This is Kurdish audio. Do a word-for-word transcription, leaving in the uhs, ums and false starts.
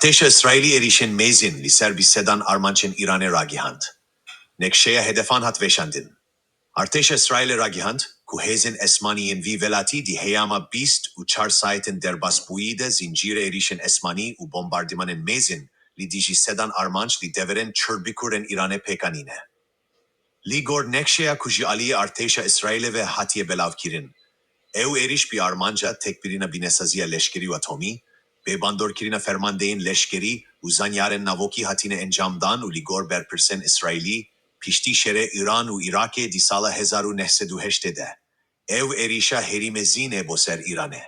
Artêşa Îsraîlî êrîşên mêzin li ser bi sedan armancên Îranê ragihand. Nexşeya hedefan hat veşandin. Artêşa Îsraîlê ragihand ku hêzên esmanî yên vî welatî di heyama bîst û çar saetên derbasbûyî de zincîrê êrîşên esmanî û bombardîmanên mêzin li dijî sedan armanc li deverên çirbikur ên Îranê pêk anîne. Li gor nexşeya ku ji aliyê artêşa Îsraîlê ve hatiye belavkirin, ew êrîş bi armanca têkbirina bînesaziya leşkerî û atomî, bêbandorkirina fermandeyên leşkerî û zanyarên navokî hatine encamdan û li gor berpirsên Îsraîlî, piştî şerê Îran û Îraqê di sala hezar û neh sed û heştê de, ev êrîşa herî mezin e bo ser Îranê.